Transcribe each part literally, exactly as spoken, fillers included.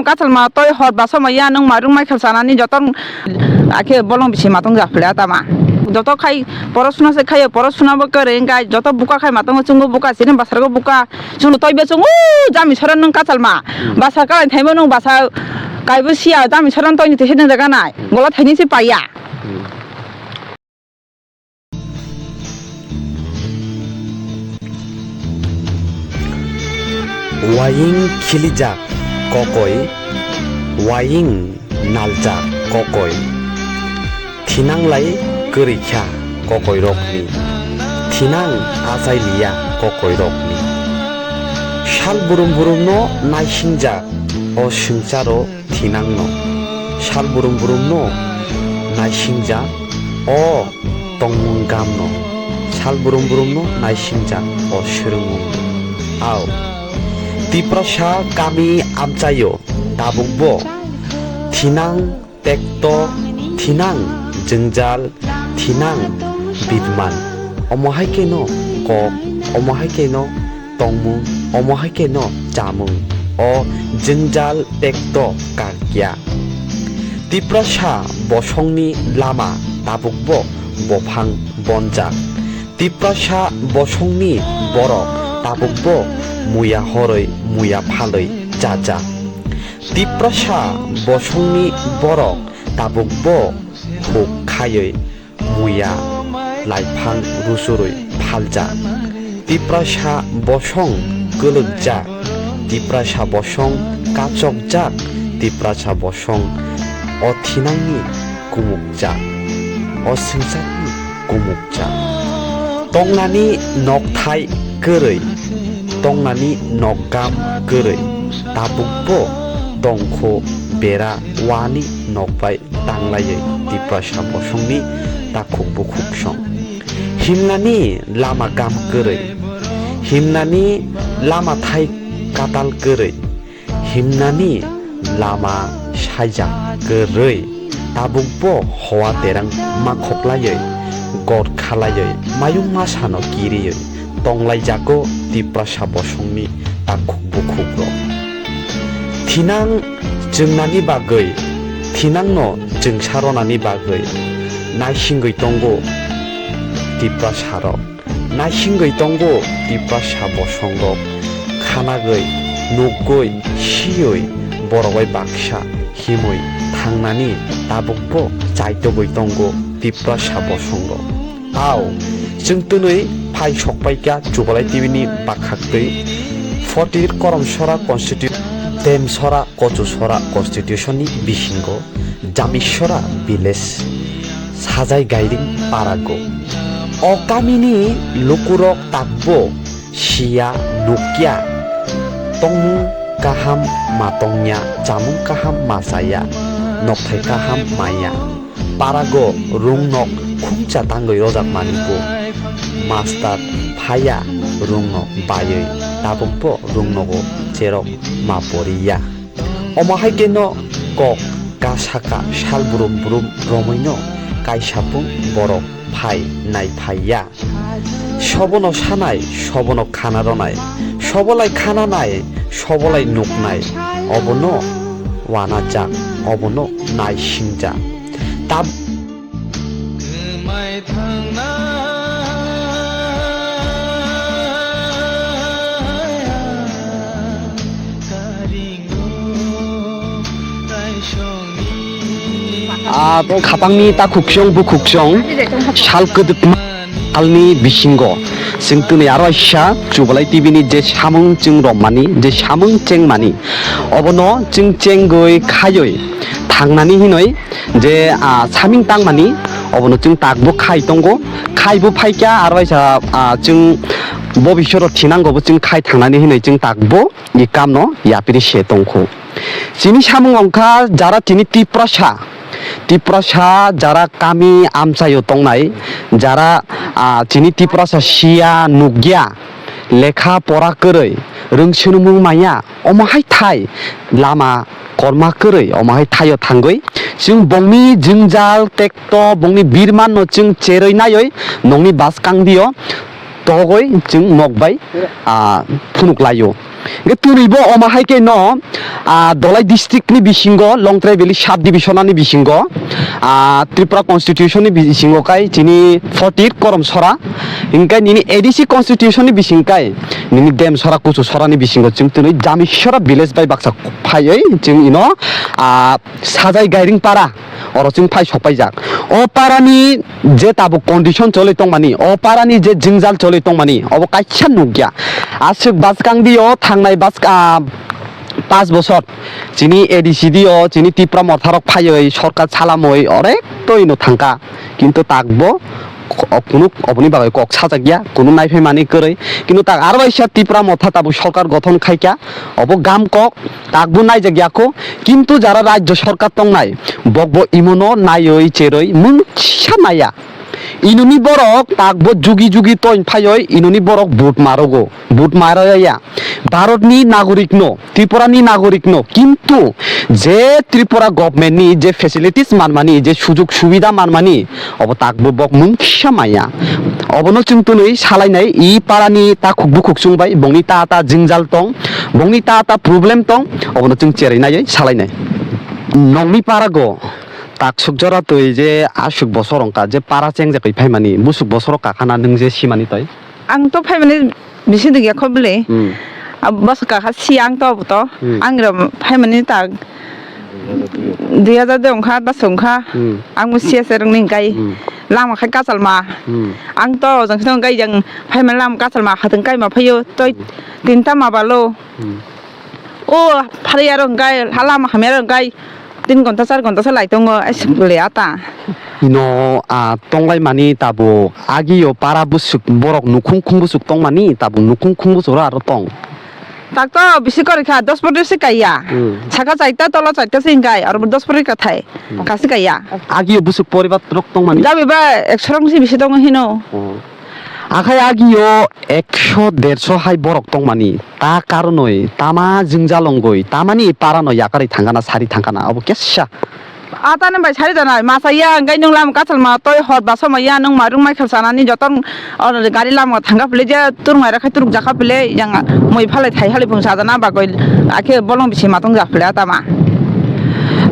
Kachalma toi hor basa maya nwng mairung mai khal chanani joto akhe bolong bisi matong japhila tama. Joto khai porosuna se khayo, porosuna bo kwrwi wngkha, joto buka khai matongo, chwngbo buka, chini basargo buka, chwngno toibo chwng o jami sora nwng kachalma. Hmm. Basa kalai thaimo nwng basa kaibo siya, jami sora toini twi se nwng jaga nai, gola thaini se paiya. Hmm. Waying khilijak kokoi, waying naljak kokoi. Thinanglai kwrwi kha kokoirokni, thinang achai liya kokoirokni. Sal burum burumno naisingjak o swngcharo thinangno, sal burum burumno naisingjak o tongmung gamno, sal burum burumno naisingjak o swrwngmungno. Ao, Tiprasa kami amchaio tabukbo thinang tekto, thinang jwngjal, thinang bidman. Omo hai kheno kok, omo hai kheno tongmung, omo hai kheno chamung, o jwngjal tekto kakya. Tiprasa bosongni lama tabukbo bophang bonjak. Tiprasa bosongni borok tabukbo muya horwi muya phalwi chajak. Tiprasa bosongni borok tabukbo huk khaiwi muya laiphang ruchurwi phaljak. Tiprasa bosong kwlwkjak, Tiprasa bosong kachokjak, Tiprasa bosong o thinangni kumukjak, o swngcharni kumukjak. Tongnani nokthai kwrwi, tongnani nokgam kwrwi, tabukbo tongkho bera wani nokbai tanglaiwi Tiprasa bosongni takhuk bukhuk song. Himnani lama gam kwrwi, himnani lama thai katal kwrwi, himnani lama saijak kwrwi, tabukbo hoa terang makhoklaiwi, gor khalaiwi, mayung masano kiriwi, tonglaijago Tiprasa bosongni takhuk bukhukrok. Thinang chwngnani bagwi, thinangno chwngsa ronani bagwi naisingwi tongo Tiprasarok. Naisingwi tongo Tiprasa bosongrok. Khanagwi, nukgwi, siywi borok bai baksa himwi thangnani tabukbo chaitogwi tongo Tiprasa bosongrok. Ao, chwng twnwi phai sokpaikha Chubalai T V ni bakhaktwi Fotir Koromsora constitu-, Demsora, Kochusora constitution ni bisingo Jamisora village Sajai Gairing parago. O kamini lukurok takbo siya nukya, tongmung kaham ma tongya, chamung kaham ma chaya, nokthai kaham maya. Parago rungnok khungcha tangwi rojakmani bo master phaiya, rungnok baiwi tabukbo rungnogo cherok ma poriya. Omo hai kheno kok ka saka sal brum brum romwino kaisa pung borok phai nai phaiya. Sobono sanai, sobono khana ronai, sobolai khana nai, sobolai nuknai, obono wanajak, obono naisingjak. Tab- Ah, khapangni takhuksong bukhuksong sal kwdwkma salni bisingo chwng twnwi aro waisa Chubalai T V ni je samung chwng romani, je samung chengmani, obono chwng chengwi khaiwi thangnani hinwi je, ah, saming tangmani, obono chwng takbo khai tongo. Khaibo phaikha aro waisa, ah, chwng bo bisoro thinango bo chwng khai thangnani hinwi chwng takbo i kamno yapiri se tongkhu. Chini samung wngkha jara chini Tiprasa, Tiprasa jara kami amchaio tongnai, jara, ah, chini Tiprasa siya nukya, lekha pora kwrwi, rwngsunumung maya, omo hai thai lama korma kwrwi, omo hai thaio thangwi chwng bongni jwngjal tekto, bongni birmanno chwng cherwi naiwi nokni bwskang dio togwi chwng nok bai, ah, phunuk laio. Hwnkhe twnwi bo omo hai khe no, ah, Dholai district ni bisingo, Longtrai Valley sub division ni bisingo, ah, Tripura constitution ni bisingo kai chini forty eight korom sora, hwnkhe nini A D C constitution ni bising kai nini Demsora, Kuchusora ni bisingo chwng twnwi Jamisora village bai baksa phaiwi chwng ino, ah, Sajai Gairing para. Oro chwng phai sok paijak. O parani je tabuk condition choli tongmani, o parani je jwngjal choli tongmani, obo kaisa nukya. Aswk bwskang dio thangnai bwsk-, ah, paanch bosor chini A D C dio, chini Tipra Motha rok phaiwi sorkar salamwi onek toi no thangkha. Kintu takbo kunu oboni bagwi kok sajak ya, kunu naiphai mani kwrwi. Kintu tak aro waisa Tipra Motha tabuk sorkar gothon khaikha, obo gam kok. Takbo naijak ya kho, kintu jara rajyo sorkar tongnai, bokbo imono naiwi cherwi mungsa naiya. Inoni borok takbo jugi jugi toin phaiwi inoni borok vote marogo, vote maroya ya. Bharatni nagorikno, Tripurani nagorikno, kintu je Tripura governmentni je facilities manmani, je sujug subida manmani, obo takbo bok mungsa maya. Obono chwng twnwi salainai i parani takhuk bukhuk chwng bai bongni ta ta jwngjal tong, bongni ta ta problem tong, obono chwng cherwi naiwi salainai. Nokni parago taksuk jora twi je aswk bosor wngkha je para chengjagwi phaimani, buswk bosoro kakhana nwng je simani twi. Ang to phaimani bisi dikya kho bwle. Hmm. Abo bwswk kakha si ang to abo to. Hmm. Ang ro phaimani ta dui hajar dui wngkha, bwswk wngkha. Hmm. Ang bo siya se rwngni hwnkhe. Hmm. Lama khai kachalma. Hmm. Ang to jang sino hwnkhe jang phaimani lama kachalma khatung kaima phaio toi. Hmm. Tinta ma balo. Hmm. O phariyaro hwnkhe, ha lama hamyaro hwnkhe tin ghonta, char ghonta se lai tongo, ai suk le ata. Ino, ah, tonglaimani tabuk, agio para bwswk borok nukhung khung bwswk tongmani, tabuk nukhung khung bwswk aro tong. Tak to bisi kwrwi kha, dos pondro se kaiya. Hmm. Saka chaita, tolo chaita se hwnkhe, aro dos pondro kathai, hmm, kasi kaiya. Agio bwswk poribar rok tongmani? Jabi ba ekso rong se bisi tongo hino. Oh. Akhai agio ekso derso hai borok tongmani, ta karonoi, tama jwngjal wngoi, tamani parano yakarwi thangkana, sari thangkana, obo kesa. Atani bai sari janai, masa ya, hwnkhe nwng lama kachalma, toi hor basa maya, nwng mairung mai khal sanani, joto, o, gari lama thangka pile je, turung maira khai turuk jaka pile, yang mui phalai thai halai phung sajana bagoi, akhe bolong bisi matong jak pile atama.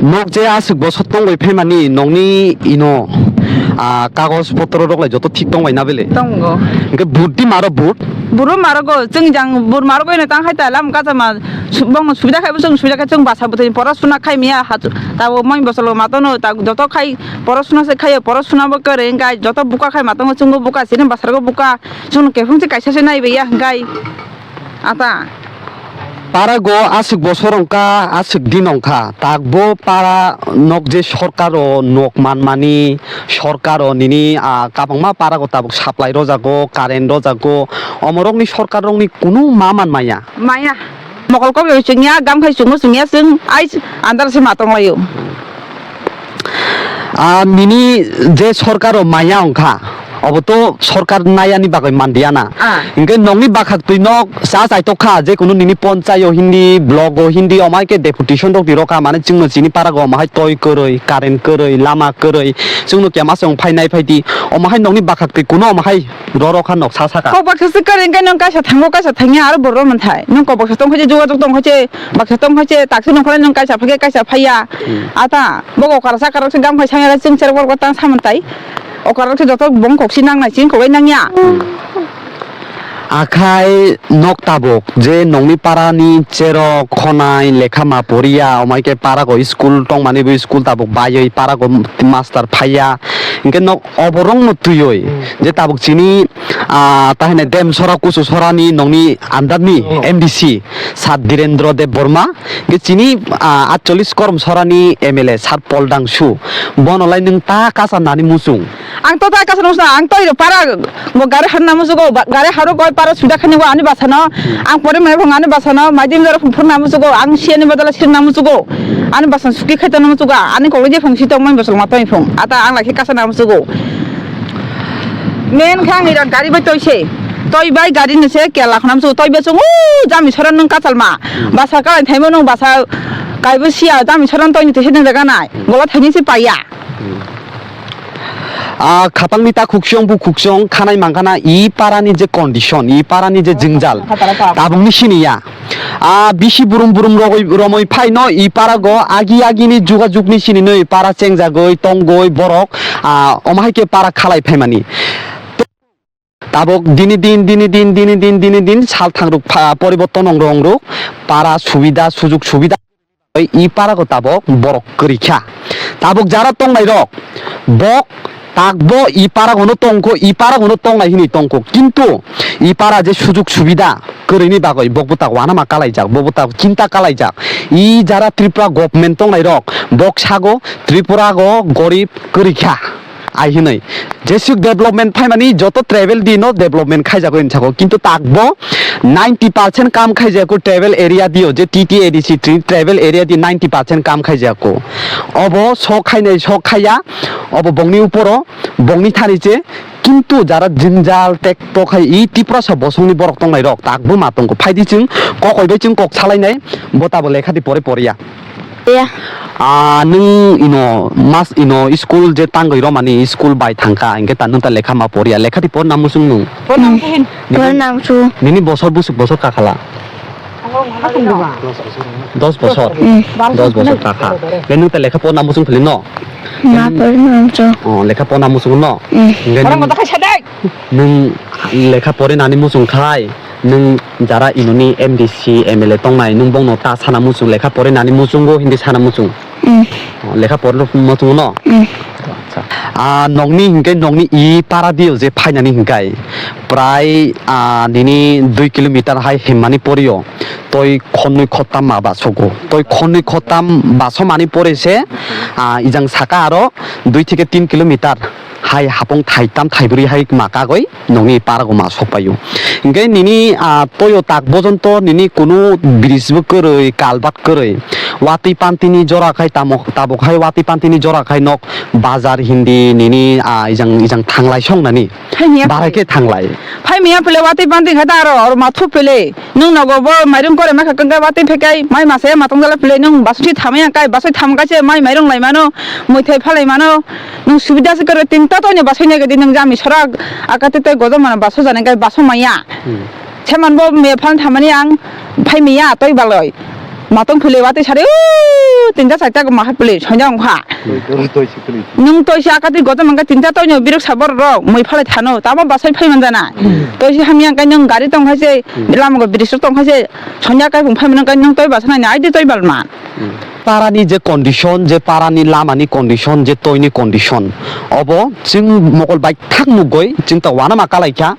Nok je aswk bosor tongwi phaimani, nokni ino, ah, kagoj potro rok lai joto thik tongbai na bele? Tongo. Hwnkhe vote di maro vote? Buru marogo, chwng jang bur marogo ino tang hai ta lam kachama su-, bongno subida khai bo chwng subida khai chwng basa bwtwi pora suna khai miya ha, tabo moi bosolo matono ta joto khai pora suna se khaio, pora suna bo kwrwi hwnkhe joto buka khai matongo chwngbo buka chini basargo buka chwngno kephang se kaisa se naibai ya hwnkhe. Ata. Parago aswk bosor wngkha, aswk din wngkha. Takbo para nok je sorkaro nok manmani, sorkaro nini, ah, kabangma parago tabuk supply rojago, current rojago. Omorokni sorkarrokni kunu ma man maya. Maya. Mokol kok chwngya, gam khai chwngo chwngya chwng, ai andar se ma tonglaio. Ah, nini je sorkaro maya wngkha, obo to sorkar nayani bagwi mandiya na. Ah. Hingke nokni bakhak twi nok cha chaitok kha, je kunu nini ponchayo hindi, blogo hindi, omo hai khe deputation rok di rokha, mane chwngno chini parago omo hai toi kwrwi, current kwrwi, lama kwrwi, chwngno kema se wng phai nai phai di, omo hai nokni bakhak twi kunu omo hai ro rokha nok sa saka. Kok baksa se kwrwi hingke nong kaisa thango, kaisa thangya aro borok manthai. Nong kok baksa tong khe je jogajog tong khe je, baksa tong khe je, taksi nong khe nong kaisa phai khe kaisa phaiya. Hmm. Ata. Bo okra saka rok se gam khai sanya chwng cherok borok tang samung tai. Okra rok se joto bong kok si nang nai chini kok bai nang ya. Akhai nok tabuk je nokni para ni cherok khonai lekha ma poriya, omai khe para go school tong mani bo school tabuk baiwi para go master phaiya. Hinkhe nok oborok no twiwi je tabuk chini, ah, tahene Demsora Kuchusora ni nokni under ni M D C Sir Dhirendra Debbarma. Hingke chini, ah, atchollis Koromsorani M L A Sir Pol Dangsu, bono lai nwng ta kasa nani muchung? Ang to ta kasa nung sa, ang to iro para bo gari harna muchugo, ba-, gari haro goi para suda khani go ani basano, ang pore mai phung ani basano, mai dim doro phung phurna muchugo, ang siani bodol sirna muchugo, ani basan suki khaito na muchugo, ani kolo je phung si tong mai bosol ma tong phung, ata ang lai khe kasa na muchugo. Men khe ang ira gari bai toi se, toi bai gari ni se kela khna muchugo, toi bai chung u jami sora nung kachalma. Hmm. Basa kalan thaimo nung basa kaibo sia, jami soran toini twi se nung jaga nai. Hmm. Gola thaini se paiya. Hmm. Ah, khapangni ta khuksong bu khuksong khanai mangkhana i parani je condition, i parani je jwngjal, tabukni siniya. Ah, bisi burum burum rogoi romoi phaino i parago agi agini jugajukni sininoi para chengjagoi tongoi borok, ah, omo hai khe para khalai phaimani. Tabok dini din, dini din, dini din, dini din sal thangruk pha-, poriborton ongrok ongrok para subida, sujug subida i parago tabok borok kwrwi kha. Tabok jara tongnai rok, bok takbo i paragono tongkho, i paragono tongnai hinwi tongkho. Kintu i para je sujug subida kwrwini bagwi bokbo tak wanama kalaijak, bokbo tak chinta kalaijak. I jara Tripura government tongnai rok, bok sago Tripura go gorib kwrwi kha. Ai hinwi, jesuk development phaimani joto tribal dino development khaijago hinwi sago, kintu takbo ninety percent kam khaijago tribal area dio, je T T A D C tribal area di ninety percent kam khaijago. Obo sok khainai sok khaiya, obo bongni uporo, bongni thani che, kintu jara jwngjal tekto khai i Tiprasa bosongni borok tongnai rok takbo ma tongo. Phaidi chwng kokoi bai chwng kok salainai, bo tabo lekha di pore poriya. Ya. Ah, nwng ino mas ino school je tangwi romani school bai thangkha, hinkhe ta nwng ta lekha ma poriya, lekha di porna muchung nwng? Porna muchung. Nini, porna muchung. Nini bosor busuk bosor kakhala? Dos bosor. Hmm. Dos bosor kakha. Hinkhe nwng ta lekha porna muchung phili no? Ma porna muchung. Oh, lekha porna muchung no? Hmm. Hinkhe nwng, nwng lekha pore nani muchung khai? Nwng jara inoni M D C, M L A tongnai, nwng bongno ta sana muchung, lekha pore nani muchungo hindi sana muchung? Mm. Oh, lekha pore muchungo no? Mm. Acha. Ah, nokni hinkhe nokni i para dio je phainani hinkai prai, ah, nini dui kilometer hai himmani porio toi khonnoi khottam ma basogo. Toi khonnoi khottam basomani pore se, ah, ijang saka aro dui theke tin kilometer hai hapung thaitam thaibrwi hai ma kagwi nokni parago ma sokpaio. Hinkhe nini, ah, toyo tak bojonto nini kunu bridge bo kwrwi, kalbat kwrwi. Watwi pantini jora khai tamo, tabuk hai watwi pantini jora khai nok bazar hindi nini, ah, ijang, ijang thanglai songnani. Hai niya. Barai khe thanglai. Phai miya pele watwi panti kha ta aro, aro mathu pele. Nwng nogo bo mairung kore ma kha kangkai watwi phekai, mai masa ya matong jala pele nwng basui thamaya kai, basui tham kai se mai mairung lai mano, muithai phalai mano. Nwng subida se karo tinta to nya basai nai gadi nwng jami sora akate tei godo mana baso jani gai baso maya. Hmm. Seman bo me phan thamani ang phai miya toi baloi. Matong phile watwi sari tinta saita ma phile sonja ongkha. Toi, toi, toi, toi, toi. Nwng toi se akate godo mangka tinta toi no birok sabor rok mui phalai thano tamo basai phai manjana. Hmm. Toi se hamya kai nwng gari tong khai se, hmm, lama go bridge tong khai se sonja kai bung phai mano kai nwng toi basa nai ai de toi balma. Parani je condition, je parani lamani condition, je toini condition, obo chwng mokol bai thak nugwi chwng ta uanama kalaikha.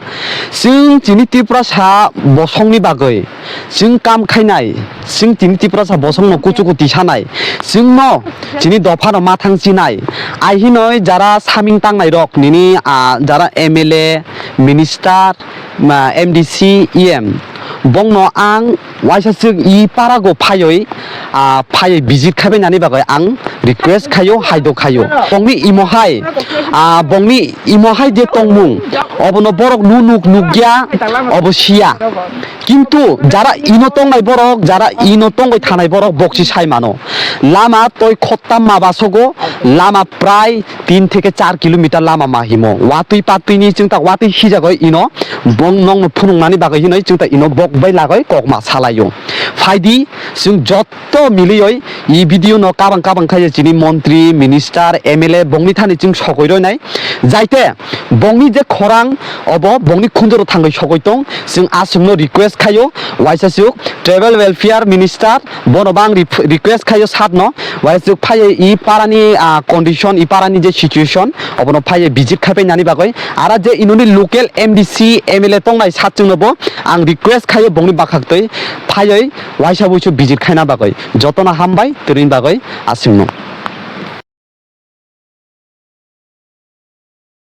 Chwng chini Tiprasa bosongni bagwi chwng kam khainai, chwng chini Tiprasa bosongno kuchuku tisanai, chwngno chini dophano mathang chinai. Ai hinoi jara saming tangnai rok nini, ah, jara M L A, minister, ma, M D C, E M, bongno ang waisa swk i parago phaioi, ah, phaioi visit khaibai nani bagwi ang request khaio, haidok khaio. Bongni imo hai, ah, bongni imo hai je tongmung, obono borok nu nuk nukya, obo siya. Kintu jara ino tongnai borok, jara ino tongwi thanai borok, boksi sai mano. Lama toi khottam ma basogo, lama prai tin theke char kilometer lama ma himo. Watwi patwini chwng ta watwi hijagoi ino bong nokno phunuknani bagwi hinoi chwng ta ino bok bai lagoi kokma salaio. Phaidi chwng jotto milioi i video no kabang kabang khai chini montri, minister, M L A bongni thani chwng sokoi roinai. Jaite bongni je khorang obo bongni khunjoro thangwi sokoi tong, chwng aswkno request khaio, waisa swk tribal welfare minister, bono bang re-, request khaio satno, waisa swk phaiwi i parani, ah, condition, i parani je situation, obono phaiwi visit khaipai nani bagwi. Ara je inoni local M D C, M L A tongnai satchwngno bo ang request khaio bongni bakhaktwi phaiwi waisa wuisu visit khaina bagwi. Jotono hambai twrwini bagwi aswkno.